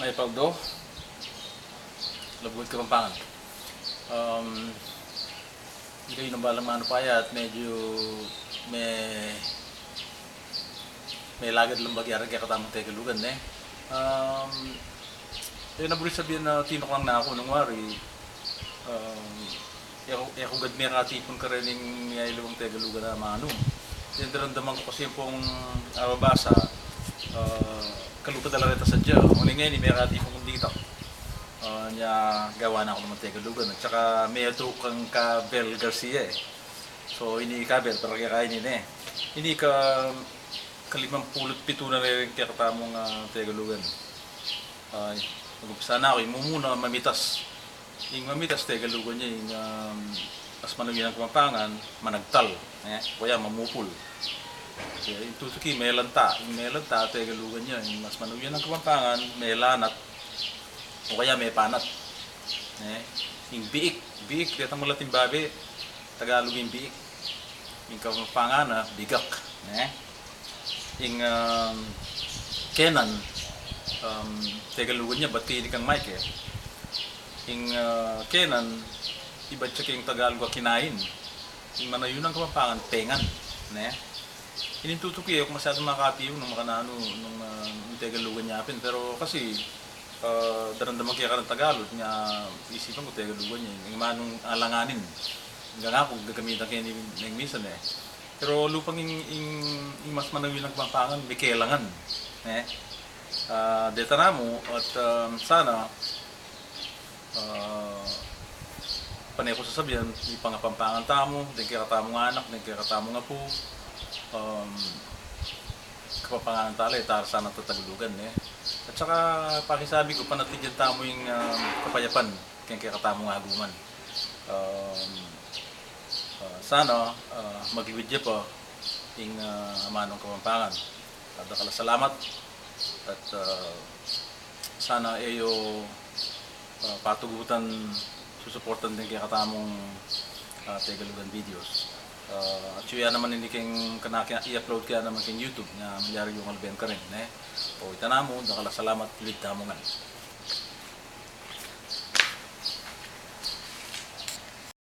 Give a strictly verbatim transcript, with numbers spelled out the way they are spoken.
Ay, Paldo. Labuad Kapampangan. Um, ikayu na balang manupaya at medyu me, melagad lang bagya reng kekatamung Tegalugan, ne? Um, e na buri sabian na tinuknang na ku nung wari, um, e ku, e ku gad mekatipun karening miyaliwang Tegalugan a amanu. Ing daramdaman ku kasi pung ababasa, ah, kalupa da la reta sadya. Uling ngeni, mekatipun kung ditak. Ah, nya gawan na ku naman Tegalugan. At saka metung kang Kabel Garcia, e. So, ini Kabel, para kaya ini, ne. Ini ka, kalimampulu't pitu na reng kekatamung, ah, Tegalugan. Ay, mag-umpisa na ku. Ing mumuna, mamitas. Ing mamitas Tegalugan ya, ing, um, mas manuyun a Kapampangan, managtal, e, o kaya mamupul. Kaya ing tutuki, melanta. Ing melanta Tegalugan ya, ing mas manuyun a Kapampangan, melanat, o kaya mepanat, e. Ing biik, biik, detang malating babe, Tagalug ing biik. Ing Kapampangan na bigak, ne? Ing, um, kenan, um, Tegalugan ya, bat keni kang Mike, e. Ing, ah, kenan, ibat ya keng Tagalug a kinain. Ing manuyun a Kapampangan, pengan, ne? Ini ing tutuki, e ku masyadung makatiwu nung makananu, nung, ah, nung Tegalugan ya pin. Pero kasi, ah, daramdaman ke kareng Tagalug, nya isipan ku Tegalugan ya, ing manung alanganin. Ing gana ku gagamitan ke ini ning misan, e. Pero lupang ing, ing, ing mas manuyun a Kapampangan, mikelangan, ne? Ah, deta namu, at, um, sana, ah, pane ku sasabian, ipangapampangan tamu deng kekatamung anak, deng kekatamung apu, um, Kapampangan tala, e tala sana tatagalugan, ne? At saka, pakisabi ku, panatilian tamu ing, um, kapayapan keng kekatamung aguman. Um, ah, sana, ah, magluid ya pa ing, ah, amanung Kapampangan. Dakal a salamat. At, ah, sana e yu, ah, patugutan susuportan deng kekatamung, ah, Tegalugan videos. Ah, atyu ya naman ini keng, kena ke i-upload ke ya naman keng YouTube, nya malyari yung alben karin, ne? O, ita namu, dakal a salamat, luid tamu ngan.